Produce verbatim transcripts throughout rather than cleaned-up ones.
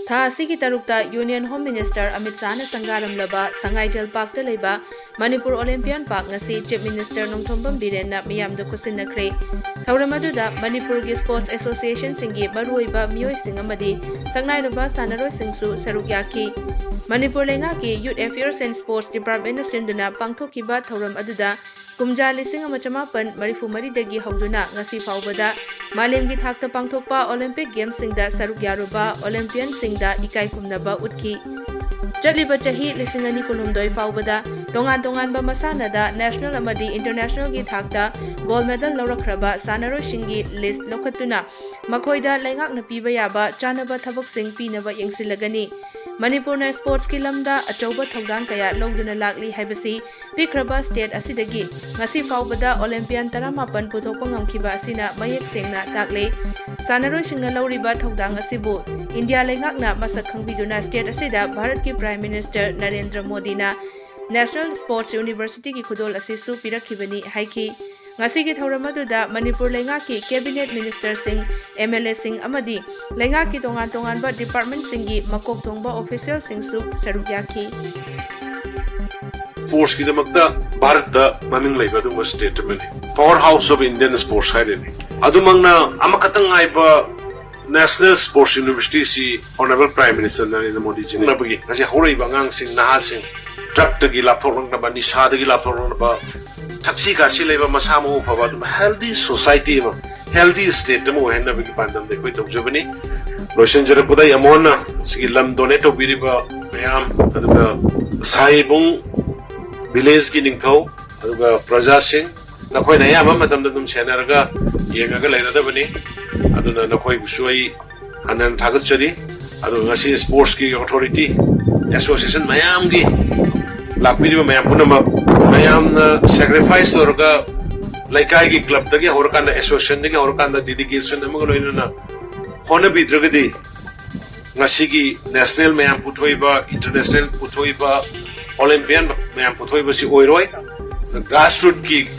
ꯊꯥ ꯑꯁꯤꯒꯤ ꯇꯔꯨꯛꯇ Union Home Minister ꯑꯃꯤꯠ ꯁꯥꯍꯅ ꯁꯪꯒꯥꯔꯝꯂꯕ ꯁꯉꯥꯏ ꯖꯦꯜ ꯄꯥꯔꯛꯇ ꯂꯩꯕ ꯃꯅꯤꯄꯨꯔ Olympian Park ꯉꯁꯤ Chief Minister ꯅꯣꯡꯊꯣꯝꯕꯝ ꯕꯤꯔꯦꯟꯅ ꯃꯤꯌꯥꯝꯗ ꯈꯨꯠꯁꯤꯟꯅꯈ꯭ꯔꯦ꯫ ꯊꯧꯔꯝ ꯑꯗꯨꯗ ꯃꯅꯤꯄꯨꯔꯒꯤ sports associationꯁꯤꯡꯒꯤ ꯃꯔꯨꯑꯣꯏꯕ ꯃꯤꯑꯣꯏꯁꯤꯡ ꯑꯃꯗꯤ ꯁꯛꯅꯥꯏꯔꯕ ꯁꯥꯟꯅꯔꯣꯏꯁꯤꯡꯁꯨ ꯁꯔꯨꯛ ꯌꯥꯈꯤ꯫ ꯃꯅꯤꯄꯨꯔ ꯂꯩꯉꯥꯛꯀꯤ Youth Affairs and Sports Departmentꯅ ꯁꯤꯟꯗꯨꯅ ꯄꯥꯡꯊꯣꯛꯈꯤꯕ ꯊꯧꯔꯝ ꯑꯗꯨꯗ ꯀꯨꯝꯖꯥ ꯂꯤꯁꯤꯡ ꯑꯃ ꯆꯃꯥꯄꯟ ꯃꯔꯤꯐꯨ ꯃꯔꯤꯗꯒꯤ ꯍꯧꯗꯨꯅ ꯉꯁꯤ ꯐꯥꯎꯕꯗ ꯃꯥꯂꯦꯝꯒꯤ ꯊꯥꯛꯇ ꯄꯥꯡꯊꯣꯛꯄ Olympic Gamesꯁꯤꯡꯗ ꯁꯔꯨꯛ ꯌꯥꯔꯨꯕ Olympianꯁꯤꯡꯗ ꯏꯀꯥꯏ ꯈꯨꯝꯅꯕ ꯎꯠꯈꯤ꯫ ꯆꯠꯂꯤꯕ ꯆꯍꯤ ꯂꯤꯁꯤꯡ ꯑꯅꯤ ꯀꯨꯟꯍꯨꯝꯗꯣꯏ ꯐꯥꯎꯕꯗ ꯇꯣꯉꯥꯟ ꯇꯣꯉꯥꯟꯕ ꯃꯁꯥꯟꯅꯗ national ꯑꯃꯗꯤ internationalꯒꯤ ꯊꯥꯛꯇ gold medal ꯂꯧꯔꯛꯈ꯭ꯔꯕ ꯁꯥꯟꯅꯔꯣꯏꯁꯤꯡꯒꯤ list ꯂꯧꯈꯠꯇꯨꯅ ꯃꯈꯣꯏꯗ ꯂꯩꯉꯥꯛꯅ ꯄꯤꯕ ꯌꯥꯕ ꯆꯥꯅꯕ ꯊꯕꯛꯁꯤꯡ ꯄꯤꯅꯕ ꯌꯦꯡꯁꯤꯜꯂꯒꯅꯤ꯫ ꯃꯅꯤꯄꯨꯔꯅ sportsꯀꯤ ꯂꯝꯗ ꯑꯆꯧꯕ ꯊꯧꯗꯥꯡ ꯀꯌꯥ ꯂꯧꯗꯨꯅ ꯂꯥꯛꯂꯤ ꯍꯥꯏꯕꯁꯤ ꯄꯤꯛꯈ꯭ꯔꯕ state ꯑꯁꯤꯗꯒꯤ ꯉꯁꯤ ꯐꯥꯎꯕꯗ Olympian ꯇꯔꯥꯃꯥꯄꯟ ꯄꯨꯊꯣꯛꯄ ꯉꯝꯈꯤꯕ ꯑꯁꯤꯅ ꯃꯌꯦꯛ ꯁꯦꯡꯅ ꯇꯥꯛꯂꯦ꯫ ꯁꯥꯟꯅꯔꯣꯏꯁꯤꯡꯅ ꯂꯧꯔꯤꯕ ꯊꯧꯗꯥꯡ ꯑꯁꯤꯕꯨ ꯏꯟꯗꯤꯌꯥ ꯂꯩꯉꯥꯛꯅ ꯃꯁꯛ ꯈꯪꯕꯤꯗꯨꯅ state ꯑꯁꯤꯗ ꯚꯥꯔꯠꯀꯤ Prime Minister ꯅꯔꯦꯟꯗ꯭ꯔ ꯃꯣꯗꯤꯅ National Sports Universityꯒꯤ ꯈꯨꯗꯣꯜ ꯑꯁꯤꯁꯨ ꯄꯤꯔꯛꯈꯤꯕꯅꯤ ꯍꯥꯏꯈꯤ꯫ ꯉꯁꯤꯒꯤ ꯊꯧꯔꯝ ꯑꯗꯨꯗ ꯃꯅꯤꯄꯨꯔ ꯂꯩꯉꯥꯛꯀꯤ cabinet ministerꯁꯤꯡ, MLAꯁꯤꯡ ꯑꯃꯗꯤ ꯂꯩꯉꯥꯛꯀꯤ ꯇꯣꯉꯥꯟ ꯇꯣꯉꯥꯟꯕ departmentꯁꯤꯡꯒꯤ ꯃꯀꯣꯛ ꯊꯣꯡꯕ officialꯁꯤꯡꯁꯨ ꯁꯔꯨꯛ ꯌꯥꯈꯤ꯫ Sportsꯀꯤꯗꯃꯛꯇ ꯚꯥꯔꯠꯇ ꯃꯃꯤꯡ ꯂꯩꯕ ꯑꯗꯨꯒꯨꯝꯕ state ꯑꯃꯅꯤ꯫ Power house of Indian sports ꯍꯥꯏꯔꯤꯅꯤ꯫ ꯑꯗꯨꯃꯛꯅ ꯑꯃꯈꯛꯇꯪ ꯉꯥꯏꯕ National Sports Universityꯁꯤ Honourable Prime Minister Narendra ꯃꯣꯗꯤꯖꯤꯅ ꯉꯁꯤ ꯍꯧꯔꯛꯏꯕ ꯑꯉꯥꯡꯁꯤꯡ, ꯅꯍꯥꯁꯤꯡ drugꯇꯒꯤ ꯂꯥꯞꯊꯣꯛꯂꯛꯅꯕ, ꯅꯤꯁꯥꯗꯒꯤ ꯂꯥꯞꯊꯣꯛꯂꯛꯅꯕ, ꯊꯛꯁꯤ ꯈꯥꯁꯤ ꯂꯩꯕ, ꯃꯁꯥ ꯃꯎ ꯐꯕ, ꯑꯗꯨꯝ healthy society ꯑꯃ, healthy state ꯑꯃ ꯑꯣꯏꯍꯟꯅꯕꯒꯤ ꯄꯥꯟꯗꯝꯗ ꯑꯩꯈꯣꯏ ꯇꯧꯖꯕꯅꯤ꯫ ꯂꯣꯏꯁꯤꯟꯖꯔꯛꯄꯗ ꯑꯩ ꯑꯃꯨꯛ ꯍꯟꯅ ꯁꯤꯒꯤ ꯂꯝ donate ꯇꯧꯕꯤꯔꯤꯕ ꯃꯌꯥꯝ, ꯑꯗꯨꯒ ꯁꯥꯍꯦꯕꯨꯡ villageꯀꯤ ꯅꯤꯡꯊꯧ, ꯑꯗꯨꯒ ꯄ꯭ꯔꯖꯥꯁꯤꯡ, ꯅꯈꯣꯏꯅ ꯑꯌꯥꯝꯕ ꯃꯇꯝꯗ ꯑꯗꯨꯝ ꯁꯦꯟꯅꯔꯒ ꯌꯦꯡꯉꯒ ꯂꯩꯔꯗꯕꯅꯤ꯫ ꯑꯗꯨꯅ ꯅꯈꯣꯏꯕꯨꯁꯨ ꯑꯩ ꯍꯟꯅ ꯍꯟꯅ ꯊꯥꯒꯠꯆꯔꯤ꯫ ꯑꯗꯨꯒ ꯉꯁꯤ sportsꯀꯤ authority, association ꯃꯌꯥꯝꯒꯤ ꯂꯥꯛꯄꯤꯔꯤꯕ ꯃꯌꯥꯝ ꯄꯨꯝꯅꯃꯛ, ꯃꯌꯥꯝꯅ sacrifice ꯇꯧꯔꯒ ꯂꯩꯀꯥꯏꯒꯤ clubꯇꯒꯤ ꯍꯧꯔꯀꯥꯟꯗ, associationꯗꯒꯤ ꯍꯧꯔꯀꯥꯟꯗ dedication ꯑꯃꯒ ꯂꯣꯏꯅꯅ ꯍꯣꯠꯅꯕꯤꯗ꯭ꯔꯒꯗꯤ ꯉꯁꯤꯒꯤ national ꯃꯌꯥꯝ ꯄꯨꯊꯣꯛꯏꯕ, international ꯄꯨꯊꯣꯛꯏꯕ, Olympian ꯃꯌꯥꯝ ꯄꯨꯊꯣꯛꯏꯕꯁꯤ ꯑꯣꯏꯔꯣꯏ꯫ Grassrootꯀꯤ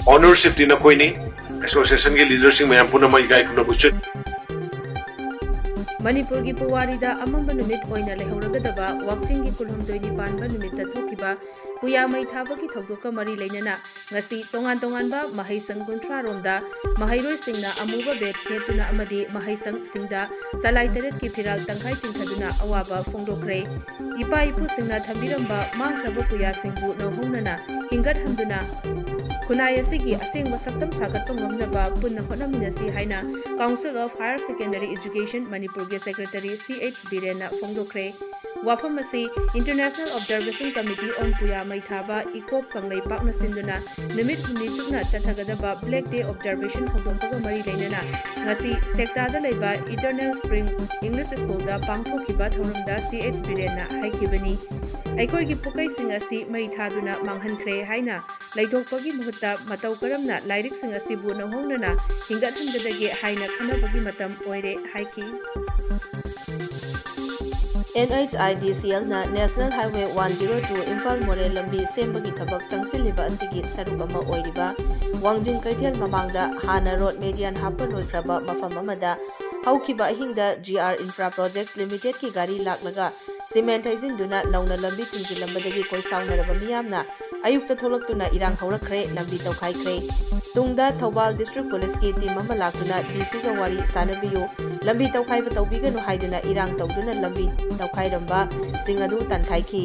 ownershipꯇꯤ ꯅꯈꯣꯏꯅꯤ꯫ Associationꯒꯤ leaderꯁꯤꯡ ꯃꯌꯥꯝ ꯄꯨꯝꯅꯃꯛ ꯏꯀꯥꯏ ꯈꯨꯝꯅꯕ ꯎꯠꯆꯔꯤ꯫ ꯃꯅꯤꯄꯨꯔꯒꯤ ꯄꯨꯋꯥꯔꯤꯗ ꯑꯃꯝꯕ ꯅꯨꯃꯤꯠ ꯑꯣꯏꯅ ꯂꯩꯍꯧꯔꯒꯗꯕ ꯋꯥꯛꯆꯤꯡꯒꯤ ꯀꯨꯟꯍꯨꯝꯗꯣꯏꯅꯤ ꯄꯥꯟꯕ ꯅꯨꯃꯤꯠꯇ ꯊꯣꯛꯈꯤꯕ ꯄꯨꯌꯥ ꯃꯩ ꯊꯥꯕꯒꯤ ꯊꯧꯗꯣꯛꯀ ꯃꯔꯤ ꯂꯩꯅꯅ ꯉꯁꯤ ꯇꯣꯉꯥꯟ ꯇꯣꯉꯥꯟꯕ ꯃꯍꯩꯁꯪ ꯀꯨꯟꯊ꯭ꯔꯥ ꯔꯣꯝꯗ ꯃꯍꯩꯔꯣꯏꯁꯤꯡꯅ ꯑꯃꯨꯕ ꯕꯦꯠ ꯁꯦꯠꯇꯨꯅ ꯑꯃꯗꯤ ꯃꯍꯩꯁꯪꯁꯤꯡꯗ ꯆꯂꯥꯏ ꯇꯔꯦꯠꯀꯤ ꯐꯤꯔꯥꯜ ꯇꯪꯈꯥꯏ ꯆꯤꯡꯊꯗꯨꯅ ꯑꯋꯥꯕ ꯐꯣꯡꯗꯣꯛꯈ꯭ꯔꯦ꯫ ꯏꯄꯥ ꯏꯄꯨꯁꯤꯡꯅ ꯊꯝꯕꯤꯔꯝꯕ ꯃꯥꯡꯈ꯭ꯔꯕ ꯄꯨꯌꯥꯁꯤꯡꯕꯨ ꯅꯧꯍꯧꯅꯅ ꯍꯤꯡꯒꯠꯍꯟꯗꯨꯅ ꯈꯨꯟꯅꯥꯏ ꯑꯁꯤꯒꯤ ꯑꯁꯦꯡꯕ ꯁꯛꯇꯝ ꯁꯥꯒꯠꯄ ꯉꯝꯅꯕ ꯄꯨꯟꯅ ꯍꯣꯠꯅꯃꯤꯟꯅꯁꯤ ꯍꯥꯏꯅ Council of Higher Secondary Education ꯃꯅꯤꯄꯨꯔꯒꯤ Secretary ꯁꯤ ꯑꯩꯆ ꯕꯤꯔꯦꯟꯅ ꯐꯣꯡꯗꯣꯛꯈ꯭ꯔꯦ꯫ ꯋꯥꯐꯝ ꯑꯁꯤ International Observation Committee on ꯄꯨꯌꯥ ꯃꯩ ꯊꯥꯕ, ꯏꯀꯣꯞ ꯀꯪꯂꯩꯄꯥꯛꯅ ꯁꯤꯟꯗꯨꯅ ꯅꯨꯃꯤꯠ ꯍꯨꯝꯅꯤ ꯆꯨꯞꯅ ꯆꯠꯊꯒꯗꯕ Black Day Observation ꯍꯧꯗꯣꯛꯄꯒ ꯃꯔꯤ ꯂꯩꯅꯅ ꯉꯁꯤ ꯁꯦꯛꯇꯥꯗ ꯂꯩꯕ Eternal Spring English Schoolꯗ ꯄꯥꯡꯊꯣꯛꯈꯤꯕ ꯊꯧꯔꯝꯗ ꯁꯤ ꯑꯩꯆ ꯕꯤꯔꯦꯟꯅ ꯍꯥꯏꯈꯤꯕꯅꯤ꯫ ꯑꯩꯈꯣꯏꯒꯤ ꯄꯨꯀꯩꯁꯤꯡ ꯑꯁꯤ ꯃꯩ ꯊꯥꯗꯨꯅ ꯃꯥꯡꯍꯟꯈ꯭ꯔꯦ ꯍꯥꯏꯅ ꯂꯩꯊꯣꯛꯄꯒꯤ ꯃꯍꯨꯠꯇ ꯃꯇꯧ ꯀꯔꯝꯅ ꯂꯥꯏꯔꯤꯛꯁꯤꯡ ꯑꯁꯤꯕꯨ ꯅꯧꯍꯧꯅꯅ ꯍꯤꯡꯒꯠꯍꯟꯒꯗꯒꯦ ꯍꯥꯏꯅ ꯈꯟꯅꯕꯒꯤ ꯃꯇꯝ ꯑꯣꯏꯔꯦ ꯍꯥꯏꯈꯤ꯫ NHIDCLꯅ National Highway one zero two Imphal ꯃꯣꯔꯦ ꯂꯝꯕꯤ ꯁꯦꯝꯕꯒꯤ ꯊꯕꯛ ꯆꯪꯁꯤꯜꯂꯤꯕ ꯑꯁꯤꯒꯤ ꯁꯔꯨꯛ ꯑꯃ ꯑꯣꯏꯔꯤꯕ ꯋꯥꯡꯖꯤꯡ ꯀꯩꯊꯦꯜ ꯃꯃꯥꯡꯗ ꯍꯥꯟꯅ ꯔꯣꯗ ꯃꯦꯗꯤꯌꯥꯟ ꯍꯥꯞꯄ ꯂꯣꯏꯈ꯭ꯔꯕ ꯃꯐꯝ ꯑꯃꯗ ꯍꯧꯈꯤꯕ ꯑꯍꯤꯡꯗ ꯖꯤ ꯑꯥꯔ ꯏꯟꯐ꯭ꯔꯥ ꯄ꯭ꯔꯣꯖꯦꯛꯁ ꯂꯤꯃꯤꯇꯦꯗꯀꯤ ꯒꯥꯔꯤ ꯂꯥꯛꯂꯒ ꯁꯤꯃꯦꯟꯠ ꯍꯩꯖꯤꯟꯗꯨꯅ ꯅꯧꯅ ꯂꯝꯕꯤ ꯊꯤꯡꯖꯤꯜꯂꯝꯕꯗꯒꯤ ꯀꯣꯏꯁꯥꯎꯅꯔꯕ ꯃꯤꯌꯥꯝꯅ ꯑꯌꯨꯛꯇ ꯊꯣꯛꯂꯛꯇꯨꯅ ꯏꯔꯥꯡ ꯍꯧꯔꯛꯈ꯭ꯔꯦ, ꯂꯝꯕꯤ ꯇꯧꯈꯥꯏꯈ꯭ꯔꯦ꯫ ꯇꯨꯡꯗ ꯊꯧꯕꯥꯜ ꯗꯤꯁꯇ꯭ꯔꯤꯛ ꯄꯨꯂꯤꯁꯀꯤ ꯇꯤꯝ ꯑꯃ ꯂꯥꯛꯇꯨꯅ ꯗꯤ ꯁꯤꯒ ꯋꯥꯔꯤ ꯁꯥꯅꯕꯤꯌꯨ, ꯂꯝꯕꯤ ꯇꯧꯈꯥꯏꯕ ꯇꯧꯕꯤꯒꯅꯨ ꯍꯥꯏꯗꯨꯅ ꯏꯔꯥꯡ ꯇꯧꯗꯨꯅ ꯂꯝꯕꯤ ꯇꯧꯈꯥꯏꯔꯝꯕꯁꯤꯡ ꯑꯗꯨ ꯇꯥꯟꯊꯥꯏꯈꯤ꯫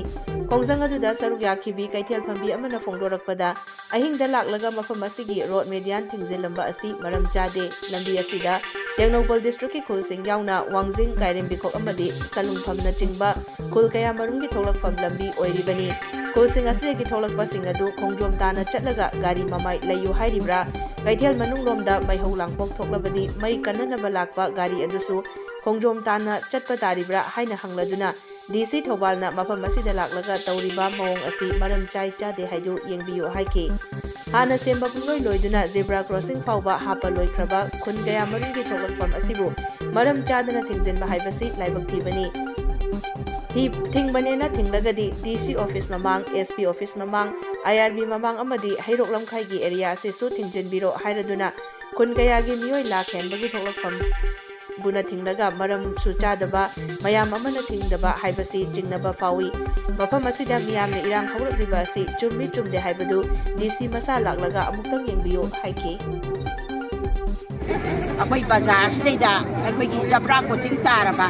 ꯈꯣꯡꯖꯪ ꯑꯗꯨꯗ ꯁꯔꯨꯛ ꯌꯥꯈꯤꯕꯤ ꯀꯩꯊꯦꯜ ꯐꯝꯕꯤ ꯑꯃꯅ ꯐꯣꯡꯗꯣꯔꯛꯄꯗ, ꯑꯍꯤꯡꯗ ꯂꯥꯛꯂꯒ ꯃꯐꯝ ꯑꯁꯤꯒꯤ ꯔꯣꯗ ꯃꯦꯗꯤꯌꯥꯟ ꯊꯤꯡꯖꯤꯜꯂꯝꯕ ꯑꯁꯤ ꯃꯔꯝ ꯆꯥꯗꯦ꯫ ꯂꯝꯕꯤ ꯑꯁꯤꯗ ꯇꯦꯡꯅꯧꯄꯜ ꯗꯤꯁꯇ꯭ꯔꯤꯛꯀꯤ ꯈꯨꯜꯁꯤꯡ ꯌꯥꯎꯅ ꯋꯥꯡꯖꯤꯡ, ꯀꯥꯏꯔꯦꯝꯕꯤꯈꯣꯛ ꯑꯃꯗꯤ ꯁꯂꯨꯡꯐꯝꯅꯆꯤꯡꯕ ꯈꯨꯜ ꯀꯌꯥꯃꯔꯨꯝꯒꯤ ꯊꯣꯛꯂꯛꯐꯝ ꯂꯝꯕꯤ ꯑꯣꯏꯔꯤꯕꯅꯤ꯫ ꯈꯨꯜꯁꯤꯡ ꯑꯁꯤꯗꯒꯤ ꯊꯣꯛꯂꯛꯄꯁꯤꯡ ꯑꯗꯨ ꯈꯣꯡꯖꯣꯝ ꯇꯥꯅ ꯆꯠꯂꯒ ꯒꯥꯔꯤ ꯃꯃꯥꯏ ꯂꯩꯌꯨ ꯍꯥꯏꯔꯤꯕ꯭ꯔꯥ? ꯀꯩꯊꯦꯜ ꯃꯅꯨꯡꯂꯣꯝꯗ ꯃꯩꯍꯧ ꯂꯥꯡꯄꯣꯛ ꯊꯣꯛꯂꯕꯗꯤ ꯃꯩ ꯀꯟꯅꯅꯕ ꯂꯥꯛꯄ ꯒꯥꯔꯤ ꯑꯗꯨꯁꯨ ꯈꯣꯡꯖꯣꯝ ꯇꯥꯅ ꯆꯠꯄ ꯇꯥꯔꯤꯕ꯭ꯔꯥ ꯍꯥꯏꯅ ꯍꯪꯂꯗꯨꯅ ꯗꯤ ꯁꯤ ꯊꯧꯕꯥꯜꯅ ꯃꯐꯝ ꯑꯁꯤꯗ ꯂꯥꯛꯂꯒ ꯇꯧꯔꯤꯕ ꯃꯑꯣꯡ ꯑꯁꯤ ꯃꯔꯝ ꯆꯥꯏ ꯆꯥꯗꯦ ꯍꯥꯏꯗꯨ ꯌꯦꯡꯕꯤꯌꯨ ꯍꯥꯏꯈꯤ꯫ ꯍꯥꯟꯅ ꯁꯦꯝꯕ ꯄꯨꯡꯂꯣꯏ ꯂꯣꯏꯗꯨꯅ ꯖꯦꯕ꯭ꯔꯥ ꯀ꯭ꯔꯣꯁꯤꯡ ꯐꯥꯎꯕ ꯍꯥꯞꯄ ꯂꯣꯏꯈ꯭ꯔꯕ ꯈꯨꯟ ꯀꯌꯥꯃꯔꯨꯝꯒꯤ ꯊꯣꯛꯂꯛꯐꯝ ꯑꯁꯤꯕꯨ ꯃꯔꯝ ꯆꯥꯗꯅ ꯊꯤꯡꯖꯤꯟꯕ ꯍꯥꯏꯕꯁꯤ ꯂꯥꯏꯕꯛ ꯊꯤꯕꯅꯤ꯫ ꯊꯤ-, ꯊꯤꯡꯕꯅꯦꯅ ꯊꯤꯡꯂꯒꯗꯤ ꯗꯤ ꯁꯤ ꯑꯣꯐꯤꯁ ꯃꯃꯥꯡ, ꯑꯦꯁ ꯄꯤ ꯑꯣꯐꯤꯁ ꯃꯃꯥꯡ, ꯑꯥꯏ ꯑꯥꯔ ꯕꯤ ꯃꯃꯥꯡ ꯑꯃꯗꯤ ꯍꯩꯔꯣꯛ ꯂꯝꯈꯥꯏꯒꯤ ꯑꯦꯔꯤꯌꯥ ꯑꯁꯤꯁꯨ ꯊꯤꯡꯖꯤꯟꯕꯤꯔꯣ ꯍꯥꯏꯔꯗꯨꯅ ꯈꯨꯟ ꯀꯌꯥꯒꯤ ꯃꯤꯑꯣꯏ ꯂꯥꯈ ꯍꯦꯟꯕꯒꯤ ꯊꯣꯛꯂꯛꯐꯝ ꯕꯨꯅ ꯊꯤꯡꯂꯒ ꯃꯔꯝꯁꯨ ꯆꯥꯗꯕ, ꯃꯌꯥꯝ ꯑꯃꯅ ꯊꯤꯡꯗꯕ ꯍꯥꯏꯕꯁꯤ ꯆꯤꯡꯅꯕ ꯐꯥꯎꯏ꯫ ꯃꯐꯝ ꯑꯁꯤꯗ ꯃꯤꯌꯥꯝꯅ ꯏꯔꯥꯡ ꯍꯧꯔꯛꯂꯤꯕ ꯑꯁꯤ ꯆꯨꯝꯃꯤ ꯆꯨꯝꯗꯦ ꯍꯥꯏꯕꯗꯨ ꯗꯤ ꯁꯤ ꯃꯁꯥ ꯂꯥꯛꯂꯒ ꯑꯃꯨꯛꯇꯪ ꯌꯦꯡꯕꯤꯌꯨ ꯍꯥꯏꯈꯤ꯫ ꯑꯩꯈꯣꯏ ꯕꯖꯥꯔ ꯑꯁꯤꯗꯩꯗ ꯑꯩꯈꯣꯏꯒꯤ ꯖꯕ꯭ꯔꯥ ꯀꯣꯆꯤꯡ ꯇꯥꯔꯕ,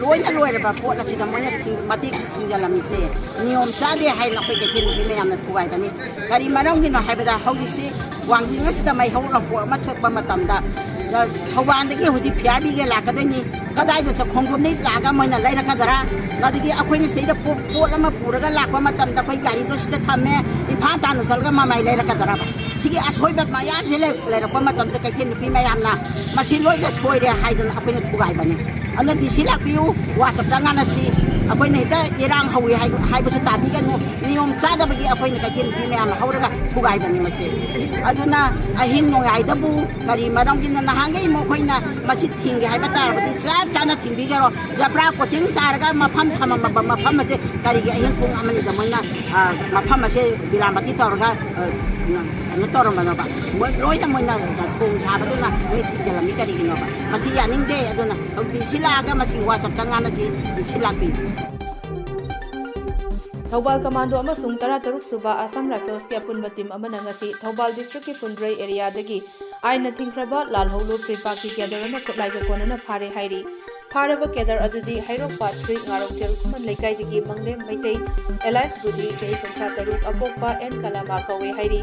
ꯂꯣꯏꯅ ꯂꯣꯏꯔꯕ ꯄꯣꯠ ꯑꯁꯤꯗ ꯃꯣꯏꯅ ꯊꯤꯡ-, ꯃꯇꯦꯛ ꯊꯤꯡꯖꯤꯜꯂꯝꯃꯤꯁꯦ ꯅꯤꯌꯣꯝ ꯆꯥꯗꯦ ꯍꯥꯏꯅ ꯑꯩꯈꯣꯏ ꯀꯩꯊꯦꯜ ꯅꯨꯄꯤ ꯃꯌꯥꯝꯅ ꯊꯨꯒꯥꯏꯕꯅꯤ꯫ ꯀꯔꯤ ꯃꯔꯝꯒꯤꯅꯣ ꯍꯥꯏꯕꯗ, ꯍꯧꯖꯤꯛꯁꯤ ꯋꯥꯡꯖꯤꯡ ꯑꯁꯤꯗ ꯃꯩ ꯍꯧꯔꯛꯄ ꯑꯃ ꯊꯣꯛꯄ ꯃꯇꯝꯗ, ꯑ, ꯊꯧꯕꯥꯜꯗꯒꯤ ꯍꯧꯖꯤꯛ ꯐꯤꯌꯥꯔꯕꯤꯒ ꯂꯥꯛꯀꯗꯣꯏꯅꯤ, ꯀꯗꯥꯏꯗ ꯆ-, ꯈꯣꯡꯗ꯭ꯔꯨꯝꯗꯩ ꯂꯥꯛꯑꯒ ꯃꯣꯏꯅ ꯂꯩꯔꯛꯀꯗ꯭ꯔꯥ? ꯑꯗꯒꯤ ꯑꯩꯈꯣꯏꯅ ꯁꯤꯗꯩꯗ ꯄꯣ-, ꯄꯣꯠ ꯑꯃ ꯄꯨꯔꯒ ꯂꯥꯛꯄ ꯃꯇꯝꯗ ꯑꯩꯈꯣꯏ ꯒꯥꯔꯤꯗꯣ ꯁꯤꯗ ꯊꯝꯃꯦ, ꯏꯝꯐꯥꯜ ꯇꯥꯟꯅ ꯆꯠꯂꯒ ꯃꯃꯥꯏ ꯂꯩꯔꯛꯀꯗ꯭ꯔꯥ? ꯁꯤꯒꯤ ꯑꯁꯣꯏꯕ ꯃꯌꯥꯝꯁꯦ ꯂꯩ-, ꯂꯩꯔꯛꯄ ꯃꯇꯝꯗ ꯀꯩꯊꯦꯜ ꯅꯨꯄꯤ ꯃꯌꯥꯝꯅ ꯃꯁꯤ ꯂꯣꯏꯅ ꯁꯣꯏꯔꯦ ꯍꯥꯏꯗꯅ ꯑꯩꯈꯣꯏꯅ ꯊꯨꯒꯥꯏꯕꯅꯤ꯫ ꯑꯗꯨꯅ ꯗꯤ ꯁꯤ ꯂꯥꯛꯄꯤꯌꯨ, ꯋꯥ ꯆꯞ ꯆꯥ ꯉꯥꯡꯅꯁꯤ꯫ ꯑꯩꯈꯣꯏꯅ ꯍꯦꯛꯇ ꯏꯔꯥꯡ ꯍꯧꯏ ꯍꯥꯏ-, ꯍꯥꯏꯕꯁꯨ ꯇꯥꯕꯤꯒꯅꯨ꯫ ꯅꯤꯌꯣꯝ ꯆꯥꯗꯕꯒꯤ ꯑꯩꯈꯣꯏꯅ ꯀꯩꯊꯦꯜ ꯅꯨꯄꯤ ꯃꯌꯥꯝ ꯍꯧꯔꯒ ꯊꯨꯒꯥꯏꯕꯅꯤ ꯃꯁꯤ꯫ ꯑꯗꯨꯅ ꯑꯍꯤꯡ ꯅꯣꯡꯌꯥꯏꯗꯕꯨ ꯀꯔꯤ ꯃꯔꯝꯒꯤꯅ ꯅꯍꯥꯟꯈꯩ ꯃꯈꯣꯏꯅ ꯃꯁꯤ ꯊꯤꯡꯒꯦ ꯍꯥꯏꯕ ꯇꯥꯔꯕꯗꯤ ꯆꯞ ꯆꯥꯅ ꯊꯤꯡꯕꯤꯒꯔꯣ꯫ ꯖꯕ꯭ꯔꯥ ꯀꯣꯆꯤꯡ ꯇꯥꯔꯒ ꯃꯐꯝ ꯊꯝꯃꯝꯕ ꯃꯐꯝ ꯑꯁꯦ ꯀꯔꯤꯒꯤ ꯑꯍꯤꯡ ꯄꯨꯡ ꯑꯃꯅꯤꯗ ꯃꯣꯏꯅ, ꯑ, ꯃꯐꯝ ꯑꯁꯦ ꯕꯤꯔꯥꯃꯇꯤ ꯇꯧꯔꯒ, ꯑ, ꯀꯩꯅꯣ ꯇꯧꯔꯝꯕꯅꯣꯕ? ꯃꯣꯏ ꯂꯣꯏꯅ ꯃꯣꯏꯅ ꯊꯣꯡ ꯁꯥꯕꯗꯨꯅ ꯃꯣꯏ ꯊꯤꯡꯖꯤꯜꯂꯝꯃꯤ ꯀꯔꯤꯒꯤꯅꯣꯕ? ꯃꯁꯤ ꯌꯥꯅꯤꯡꯗꯦ꯫ ꯑꯗꯨꯅ ꯍꯧꯖꯤꯛ ꯁꯤ ꯂꯥꯛꯑꯒ ꯃꯁꯤ ꯋꯥ ꯆꯞ ꯆꯥ ꯉꯥꯡꯅꯁꯤ, ꯁꯤ ꯂꯥꯛꯄꯤꯌꯨ꯫ ꯊꯧꯕꯥꯜ ꯀꯃꯥꯟꯗꯣ ꯑꯃꯁꯨꯡ ꯇꯔꯥꯇꯔꯨꯛ ꯁꯨꯕ ꯑꯁꯥꯝ ꯔꯥꯏꯐꯜꯁꯀꯤ ꯑꯄꯨꯟꯕ ꯇꯤꯝ ꯑꯃꯅ ꯉꯁꯤ ꯊꯧꯕꯥꯜ ꯗꯤꯁꯇ꯭ꯔꯤꯛꯀꯤ ꯐꯨꯟꯗ꯭ꯔꯩ ꯑꯦꯔꯤꯌꯥꯗꯒꯤ ꯑꯥꯏꯟꯅ ꯊꯤꯡꯈ꯭ꯔꯕ ꯂꯥꯜꯍꯧꯂꯨꯞ ꯔꯤꯄꯥꯛꯀꯤ ꯀꯦꯗꯔ ꯑꯃ ꯈꯨꯠꯂꯥꯏꯒ ꯀꯣꯟꯅꯅ ꯐꯥꯔꯦ ꯍꯥꯏꯔꯤ꯫ ꯐꯥꯔꯕ ꯀꯦꯗꯔ ꯑꯗꯨꯗꯤ ꯍꯩꯔꯣꯛ ꯄꯥꯠ ꯊ꯭ꯔꯤ ꯉꯥꯔꯣꯡꯊꯦꯜ ꯈꯨꯃꯟ ꯂꯩꯀꯥꯏꯗꯒꯤ ꯃꯪꯂꯦꯝ ꯃꯩꯇꯩ, alias ꯕꯨꯙꯤ, ꯆꯍꯤ ꯀꯨꯟꯊ꯭ꯔꯥ ꯇꯔꯨꯛ, ꯑꯄꯣꯛꯄ ꯑꯦꯟ ꯀꯂꯥꯃꯥ ꯀꯧꯋꯦ ꯍꯥꯏꯔꯤ꯫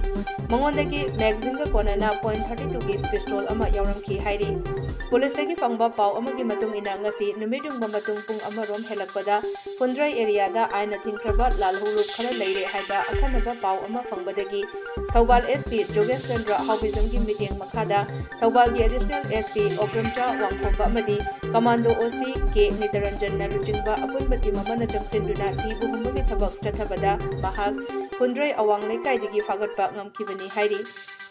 ꯃꯉꯣꯟꯗꯒꯤ ꯃꯦꯒꯥꯖꯤꯟꯒ ꯀꯣꯟꯅꯅ ꯄꯣꯏꯟ ꯊꯥꯔꯇꯤ ꯇꯨꯒꯤ ꯄꯤꯁꯇꯣꯜ ꯑꯃ ꯌꯥꯎꯔꯝꯈꯤ ꯍꯥꯏꯔꯤ꯫ ꯄꯨꯂꯤꯁꯇꯒꯤ ꯐꯪꯕ ꯄꯥꯎ ꯑꯃꯒꯤ ꯃꯇꯨꯡ ꯏꯟꯅ, ꯉꯁꯤ ꯅꯨꯃꯤꯠ ꯌꯨꯡꯕ ꯃꯇꯨꯡ ꯄꯨꯡ ꯑꯃꯔꯣꯝ ꯍꯦꯜꯂꯛꯄꯗ ꯐꯨꯟꯗ꯭ꯔꯩ ꯑꯦꯔꯤꯌꯥꯗ ꯑꯥꯏꯟꯅ ꯊꯤꯡꯈ꯭ꯔꯕ ꯂꯥꯜꯍꯧꯂꯨꯞ ꯈꯔ ꯂꯩꯔꯦ ꯍꯥꯏꯕ ꯑꯈꯟꯅꯕ ꯄꯥꯎ ꯑꯃ ꯐꯪꯕꯗꯒꯤ ꯊꯧꯕꯥꯜ ꯑꯦꯁ ꯄꯤ ꯖꯣꯒꯦꯁ ꯆꯟꯗ꯭ꯔ ꯍꯥꯎꯕꯤꯖꯝꯒꯤ ꯃꯤꯠꯌꯦꯡ ꯃꯈꯥꯗ ꯊꯧꯕꯥꯜꯒꯤ ꯑꯦꯗꯤꯁꯅꯦꯜ ꯑꯦꯁ ꯄꯤ ꯑꯣꯀ꯭ꯔꯝꯆꯥ ꯋꯥꯡꯈꯣꯝꯕ ꯑꯃꯗꯤ ꯀꯃꯥꯟꯗꯣ ꯑꯣ ꯁꯤ ꯀꯦ ꯅꯤꯇꯔꯟꯖꯟꯅ ꯂꯨꯆꯤꯡꯕ ꯑꯄꯨꯟꯕ ꯇꯤꯝ ꯑꯃꯅ ꯆꯪꯁꯤꯟꯗꯨꯅ ꯊꯤꯕ ꯍꯨꯝꯕꯒꯤ ꯊꯕꯛ ꯆꯠꯊꯕꯗ ꯃꯍꯥꯛ ꯐꯨꯟꯗ꯭ꯔꯩ ꯑꯋꯥꯡ ꯂꯩꯀꯥꯏꯗꯒꯤ ꯐꯥꯒꯠꯄ ꯉꯝꯈꯤꯕꯅꯤ ꯍꯥꯏꯔꯤ꯫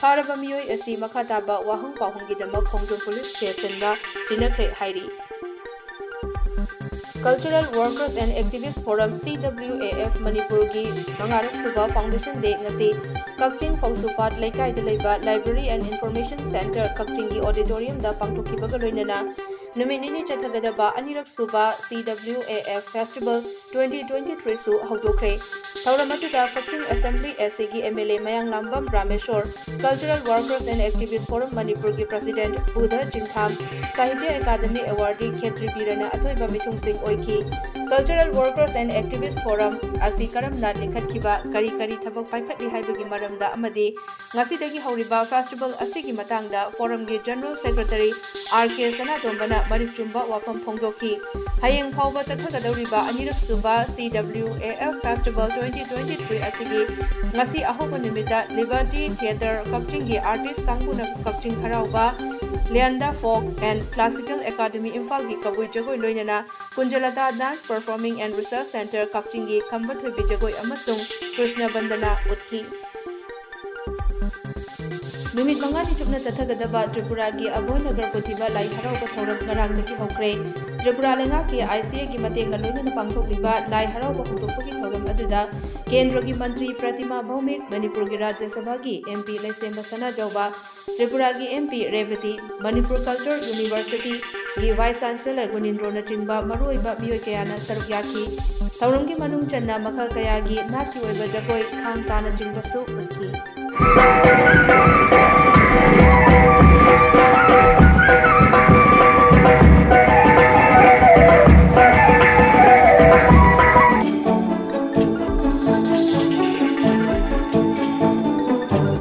ꯐꯥꯔꯕ ꯃꯤꯑꯣꯏ ꯑꯁꯤ ꯃꯈꯥ ꯇꯥꯕ ꯋꯥꯍꯪ ꯄꯥꯎꯍꯪꯒꯤꯗꯃꯛ ꯈꯣꯡꯖꯣꯝ ꯄꯨꯂꯤꯁ ꯁ꯭ꯇꯦꯁꯟꯗ ꯁꯤꯟꯅꯈ꯭ꯔꯦ ꯍꯥꯏꯔꯤ꯫ Cultural Workers and Activist Forum, C W A F, ꯃꯅꯤꯄꯨꯔꯒꯤ ꯃꯉꯥꯔꯛ ꯁꯨꯕ Foundation Day ꯉꯁꯤ ꯀꯛꯆꯤꯡ ꯐꯧꯁꯨꯄꯥꯠ ꯂꯩꯀꯥꯏꯗ ꯂꯩꯕ Library and Information Centre ꯀꯛꯆꯤꯡꯒꯤ auditorium ꯗ ꯄꯥꯡꯊꯣꯛꯈꯤꯕꯒ ꯂꯣꯏꯅꯅ ꯅꯨꯃꯤꯠ ꯅꯤꯅꯤ ꯆꯠꯊꯒꯗꯕ ꯑꯅꯤꯔꯛ ꯁꯨꯕ C W A F Festival twenty twenty-three ꯁꯨ ꯍꯧꯗꯣꯛꯈ꯭ꯔꯦ꯫ ꯊꯧꯔꯝ ꯑꯗꯨꯗ ꯀꯛꯆꯤꯡ Assembly S C ꯒꯤ M L A Mayanglambam Rameshwor, Cultural Workers and Activists Forum ꯃꯅꯤꯄꯨꯔꯒꯤ President ꯕꯨꯙ ꯆꯤꯡꯈꯥꯝ, ꯁꯥꯍꯤꯇ꯭ꯌ ꯑꯦꯀꯥꯗꯃꯤ Awardee ꯈꯦꯇ꯭ꯔꯤ ꯕꯤꯔꯅ ꯑꯊꯣꯏꯕ ꯃꯤꯊꯨꯡꯁꯤꯡ ꯑꯣꯏꯈꯤ꯫ Cultural Workers and Activists Forum ꯑꯁꯤ ꯀꯔꯝꯅ ꯂꯤꯡꯈꯠꯈꯤꯕ, ꯀꯔꯤ ꯀꯔꯤ ꯊꯕꯛ ꯄꯥꯏꯈꯠꯂꯤ ꯍꯥꯏꯕꯒꯤ ꯃꯔꯝꯗ ꯑꯃꯗꯤ ꯉꯁꯤꯗꯒꯤ ꯍꯧꯔꯤꯕ festival ꯑꯁꯤꯒꯤ ꯃꯇꯥꯡꯗ Forum ꯒꯤ General Secretary R K ꯁꯅꯥꯇꯣꯝꯕꯅ ꯃꯔꯤꯛ ꯆꯨꯝꯕ ꯋꯥꯐꯝ ꯐꯣꯡꯗꯣꯛꯈꯤ꯫ ꯍꯌꯦꯡ ꯐꯥꯎꯕ ꯆꯠꯊꯒꯗꯧꯔꯤꯕ ꯑꯅꯤꯔꯛ ꯁꯨꯕ C W A F Festival twenty twenty-three ꯑꯁꯤꯒꯤ ꯉꯁꯤ ꯑꯍꯧꯕ ꯅꯨꯃꯤꯠꯇ Liberty Theatre ꯀꯛꯆꯤꯡꯒꯤ artist ꯀꯥꯡꯕꯨꯅ ꯀꯛꯆꯤꯡ ꯍꯔꯥꯎꯕ, Leanda Folk and Classical Academy ꯏꯝꯐꯥꯜꯒꯤ ꯀꯕꯨꯏ ꯖꯒꯣꯏ ꯂꯣꯏꯅꯅ ꯀꯨꯟꯖꯂꯇꯥ Dance Performing and Research Centre ꯀꯛꯆꯤꯡꯒꯤ ꯈꯝꯕ ꯊꯣꯏꯕꯤ ꯖꯒꯣꯏ ꯑꯃꯁꯨꯡ ꯀ꯭ꯔꯤꯁꯅ ꯕꯟꯗꯅꯥ ꯎꯠꯈꯤ꯫ ꯅꯨꯃꯤꯠ ꯃꯉꯥꯅꯤ ꯆꯨꯞꯅ ꯆꯠꯊꯒꯗꯕ ꯇ꯭ꯔꯤꯄꯨꯔꯥꯒꯤ ꯑꯚꯣꯏꯅꯒꯔ ꯄꯨꯊꯤꯕ ꯂꯥꯏ ꯍꯔꯥꯎꯕ ꯊꯧꯔꯝ ꯉꯔꯥꯡꯗꯒꯤ ꯍꯧꯈ꯭ꯔꯦ꯫ ꯇ꯭ꯔꯤꯄꯨꯔꯥ ꯂꯩꯉꯥꯛꯀꯤ I C A ꯒꯤ ꯃꯇꯦꯡꯒ ꯂꯣꯏꯅꯅ ꯄꯥꯡꯊꯣꯛꯂꯤꯕ ꯂꯥꯏ ꯍꯔꯥꯎꯕ ꯍꯧꯗꯣꯛꯄꯒꯤ ꯊꯧꯔꯝ ꯑꯗꯨꯗ ꯀꯦꯟꯗ꯭ꯔꯒꯤ ꯃꯟꯇ꯭ꯔꯤ ꯄ꯭ꯔꯇꯤꯃꯥ ꯚꯧꯃꯤꯛ, ꯃꯅꯤꯄꯨꯔꯒꯤ ꯔꯥꯖ꯭ꯌ ꯁꯚꯥꯒꯤ M P ꯂꯩꯁꯦꯝꯕ ꯁꯅꯥꯖꯥꯎꯕ, ꯇ꯭ꯔꯤꯄꯨꯔꯥꯒꯤ M P ꯔꯦꯕꯇꯤ, Manipur Culture University ꯒꯤ Vice Chancellor ꯒꯨꯅꯤꯟꯗ꯭ꯔꯣꯅꯆꯤꯡꯕ ꯃꯔꯨꯑꯣꯏꯕ ꯃꯤꯑꯣꯏ ꯀꯌꯥꯅ ꯁꯔꯨꯛ ꯌꯥꯈꯤ꯫ ꯊꯧꯔꯝꯒꯤ ꯃꯅꯨꯡ ꯆꯟꯅ ꯃꯈꯜ ꯀꯌꯥꯒꯤ ꯅꯥꯠꯀꯤ ꯑꯣꯏꯕ ꯖꯒꯣꯏ, ꯊꯥꯡ ꯇꯥꯅꯆꯤꯡꯕꯁꯨ ꯎꯠꯈꯤ꯫